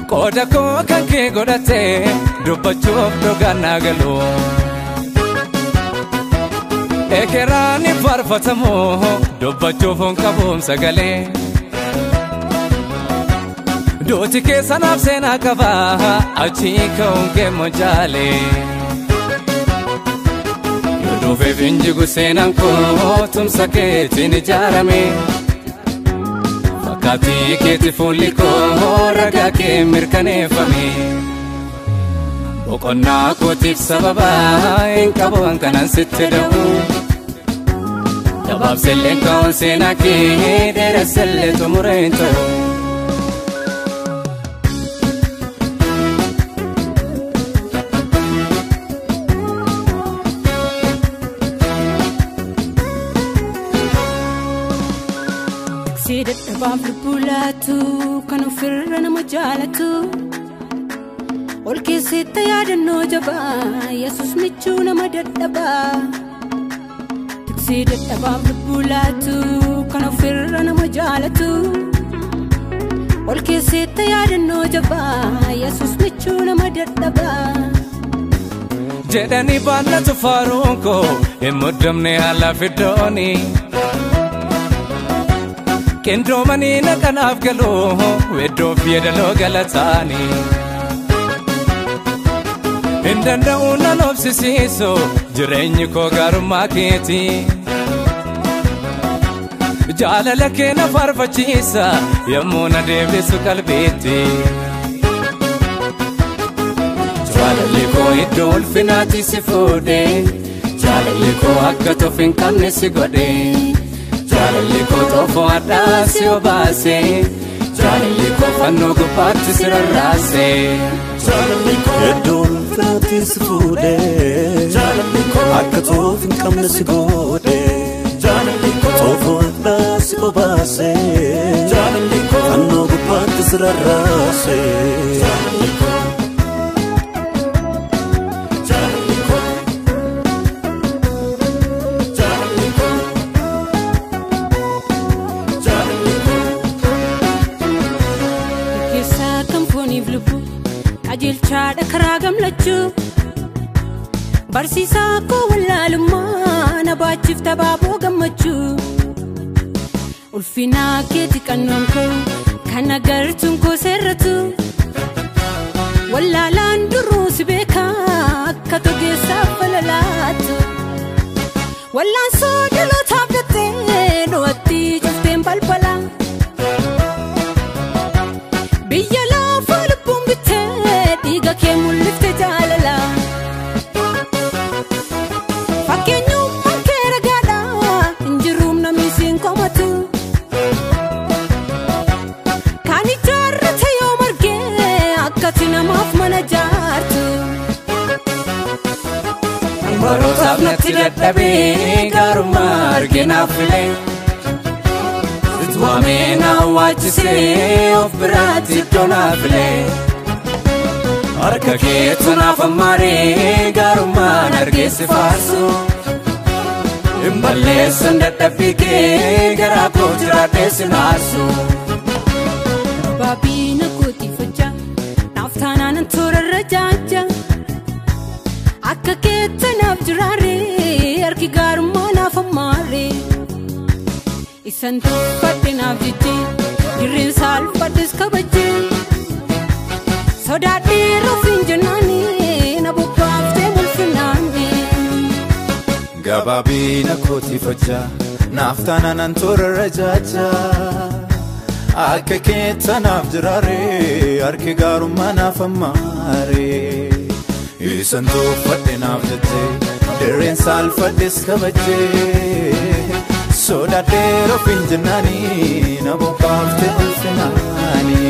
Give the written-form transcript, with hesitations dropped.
Qooda koo kan kee godhatee dubbachuuf dhugaan naa galu. Ekeraan hin faarfatamu dubbachuuf hin qabuun sagalee. Duuti keessanaaf seenaa qaba achii ka'uun kee moojaalee. Yoo dhufeef hin jigu seenaan koo tumsa keetiin ijaarame. Fakkaatii keeti fuulli koo ragaa kee mirkaneeffame. Boqonnaa kootiif sababa hin qabu kanan sitti da'u. Gabaabsillee ka'uun seenaa kee dheeressillee xumureen ta'u. Si dadhabaaf lubbuu laatu kan ofirra nama jaalatu. Ol keessatti yaadannoo jabaa Yesuus michuu nama dadhabaa. Tiksee dadhabaaf lubbuu laatu kan ofirra nama jaalatu. Ol keessatti yaadannoo jabaa Yesuus michuu nama dadhabaa. Jedhanii baallatu faaruun koo hin muddamne haala fiddooni. Qindoomanii naqanaaf galuu weddoof yeedaloo galataanii. Hin danda'u nan obsisiisu jireenyi koo gaarummaa keeti. Jaalala kee na faarfachiisa yommuu na deebisu qalbiitti. Jaalalli koo iddoo ulfinaatti si fuudhe, jaalalli koo akka toof hin qabne si godhe. Jaalalli koo xoofoo addaa si obaase, jaalalli koo fannoo gubbaatti si rarraase. Jaalalli koo iddoo ulfinaatti si fuudhe, jaalalli koo akka toof hin qabne si godhe. Jaalalli koo xoofoo addaa si obaase, jaalalli koo fannoo gubbaatti si rarraase. Jaalalli koo jaalalli koo jaalalli koo jaalalli koo. Keessaa kan fooniif lubbuu qajeelchaadha karaa gammachuu. Barsiisaa koo wallaalummaa na baachifta baaboo gammachuu. Ulfinaa keeti qannoon koo kan agartuun koo seerratu. Wallaalaan duruu si beekaa akka togeessaaf falalaatu. Wallaansoo dhalootaaf jettee du'atti cufteen balbala. Biyya lafaa lubbuun bittee dhiiga kee mul'ifte jaalala. Fakkeenyummaan kee ragaadha hin jiruum namni siin komatu. Kan ijaarrate yoo margee akkati namaaf mana jaartu. Barootaaf natti dadhabee gaarummaa arginaaf filee. Waamee na waachisee of biraatti iddoo naaf filee. Harka keetu naaf ammaaree gaarummaan argeessi faarsu. Hin balleessan dadhabbii kee garaa koo jiraadhee si naarsu. Baabina kootiifachaa naaf taanaan toorarra jaaja. Akka keetta naaf jiraaree harki gaarummaa naaf ammaaree. Isan tuffadhe naaf jechee dirreen saalfadhes kabajjee. Sodaadhee roofiin jennaanii na bobbaaftee mul'ifnaanii. Gabaabina kootiifachaa naaf taanaan toorarra jaaja. Akka keetta naaf jiraaree harki gaarummaa naaf ammaaree. Isan tuffadhe naaf jettee dirreen saalfadhes kabajjee. Sodaadhee roofiin jennaanii na bobbaaftee ulfinaanii.